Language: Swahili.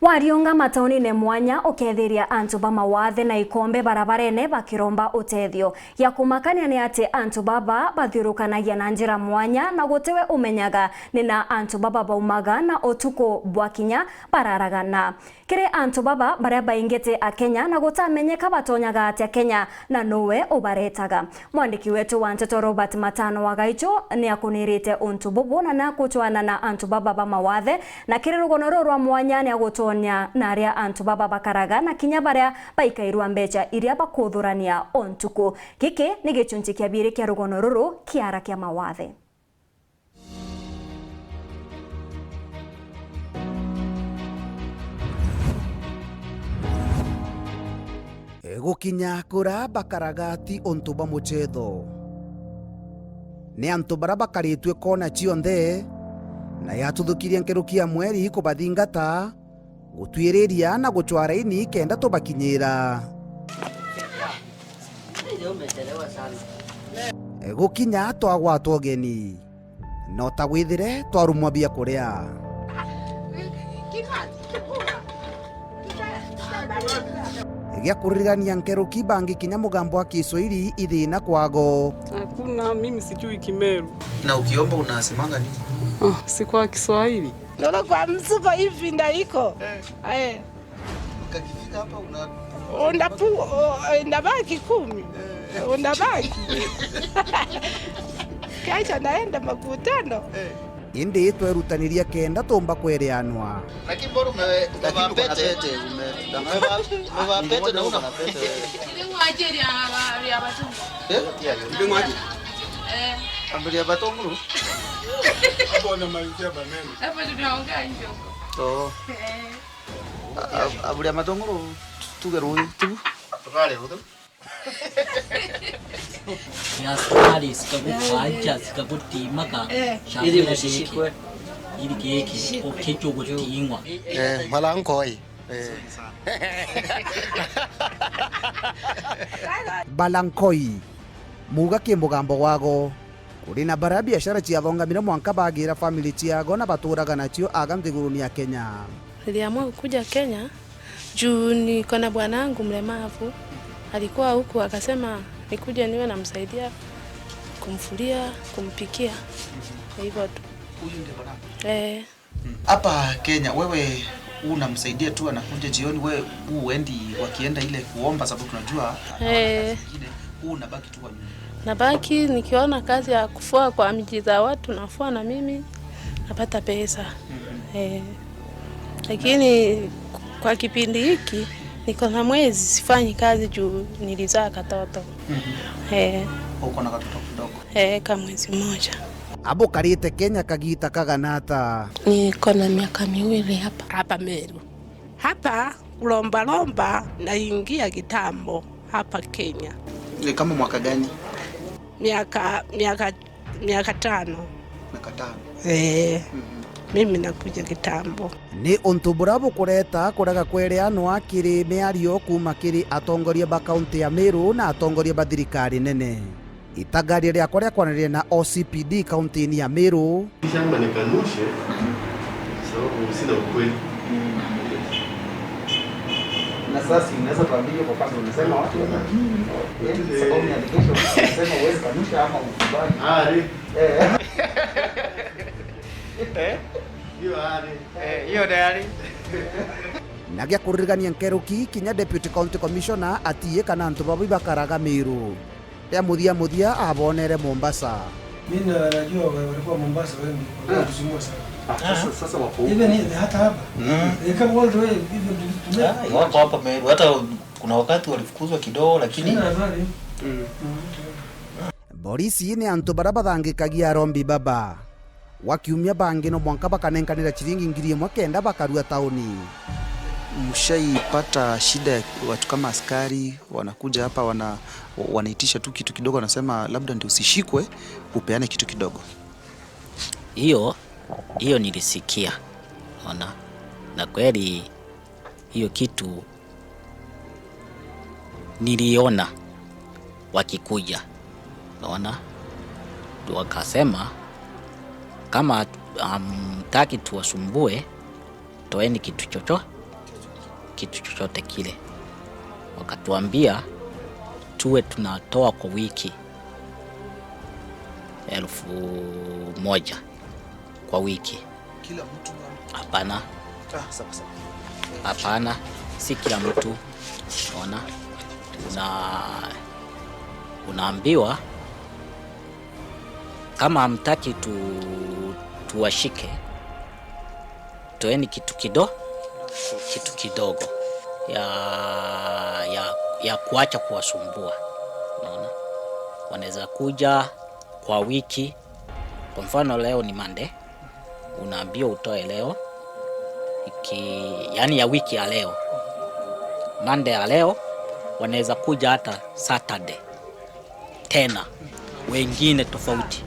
Warionga matauni-ini mwanya ukethiria antu ba mawathe na ikombe barabarene bakiromba utethio ya kumakania ni ati antu baba bathiurukanagia na njira mwanya na gutiwe umenyaga ni na antu baba baumaga na utuku bwakinya bararagana kiri antu baba baria baingite a Kenya na gutamenyeka batonyaga atia Kenya na nowe ubaretaga. Mwandiki wetu wa Nteto Robert Matano wa Gaicho ni akunirite untu bubu na nakutwana na antu baba ba mawathe na kiri rugono rwa mwanya ni agutonya na aria antu baba bakaraga na kinya baria baikairwa mbeca iria bakuthurania ontuku. Giki ni gicunji kia biri kia rugono ruru kiara kia mawathe. Gukinya kura bakaraga ti untu ba muchetho ni antu bara bakaritwe kona cionthe na yatuthukirie nkerukia mweri kubathingata gutwiriria na guchwara ini kenda tubakinyira. Gukinya twagwatwo geni no ta gwithire twarumwa bia kuria. Gya kuririgania nkeruki bangi kinya mugambo wa Kiswahili ithina kwago. Hakuna, mimi sijui Kimeru. Na ukiomba unasemanga nini? Oh, si kwa Kiswahili. Ndio kwa msuko hivi ndaiko. Eh. Ukakifika hapa una ndabaki 10. Ndabaki. Kaisha naenda makutano. Indi twerutaniria kenda tumba kwereanwa. Lakini bora umevaa pete. Umevaa pete na una pete. Ilingwaje ya batungu. Eh? Ilingwaje? Eh. Ambiria batungu. Hapo na malizia maneno. Hapo tunaongea hivyo. Oh. Eh. Aburia matungu tugeru tu. Tukale hudu. Ya sukari sikakukwanja sikakutimaka ili mushishikwe ili keki okecho gutingwa malankoi balankoi muga ki mugambo wago kuri na bara biashara ciathongamire mwanka bagira family ciago na baturaga nacio aga nthiguruni ya Kenya. Niliamua kukuja Kenya juu niko na bwanangu mlemavu. Alikuwa huku akasema nikuje niwe namsaidia kumfulia, kumpikia. Hivyo tu. Huyu ndiye bwana. Eh. Hapa Kenya wewe unamsaidia tu anakuja jioni, wewe uendi wakienda ile kuomba sababu tunajua eh, huu unabaki tu kwa nyumba. Nabaki nikiona kazi ya kufua kwa miji za watu nafua na mimi napata pesa. Eh. Lakini kwa kipindi hiki niko na mwezi sifanyi kazi juu nilizaa katoto. Eh. Uko na katoto kidogo. Eh, kama mwezi mmoja. Abo karite Kenya kagita kaganata. Niko na miaka 2 hapa. Hapa Meru. Hapa kulomba lomba naingia kitambo hapa Kenya. Ni kama mwaka gani? Miaka 5. Miaka 5. Eh. Mimi nakuja kitambo. Ni untu buria bukureta kuraga kwereanwa kiri miario kuma kiri atongoria ba kaunti ya Meru na atongoria ba thirikari nene. Itagaria riakwa riakwanĩrĩria na OCPD kaunti-inĩ ya Meru. Shamba nikanushe sababu sina ukweli. Na sasa unaweza tuambie kwa kwanza unasema watu wana sababu ni allegation, unasema uwezi kanusha ama ukubali. Ah, eh. Eh? Hiyo ari. Eh, hiyo tayari. Na gya kuririgania nkeruki kinya Deputy County Commissioner atiye kana antu babu bakaraga Meru. Ya muthia abonere Mombasa. Mimi najua walikuwa Mombasa wengi, walikuwa kusumbua sana. Sasa wako huko. Even hata hapa. They come all the way even to wako hapa Meru. Hata kuna wakati walifukuzwa kidogo lakini Borisi ni antu bara bathangikagia arombi baba. Wakiumia bangi no mwanka bakanenkanira chiringi 1,000 bakarua tauni. Mshaipata shida watu kama askari wanakuja hapa wanaitisha tu kitu kidogo, wanasema labda ndio usishikwe upeane kitu kidogo. Hiyo nilisikia. Ona. Na kweli hiyo kitu niliona wakikuja. Naona wakasema kama hamtaki tuwasumbue, toeni kitu kitu chochote kile. Wakatuambia tuwe tunatoa kwa wiki 1000 kwa wiki. Kila mtu? Hapana. Ah, sawa sawa. Hapana, si kila mtu. Unaona, unaambiwa kama hamtaki tuwashike, toeni kitu kidogo, kitu kidogo ya kuacha kuwasumbua. Unaona, wanaweza kuja kwa wiki. Kwa mfano leo ni Monday, unaambiwa utoe leo yani ya wiki ya leo, Monday ya leo, wanaweza kuja hata Saturday tena, wengine tofauti.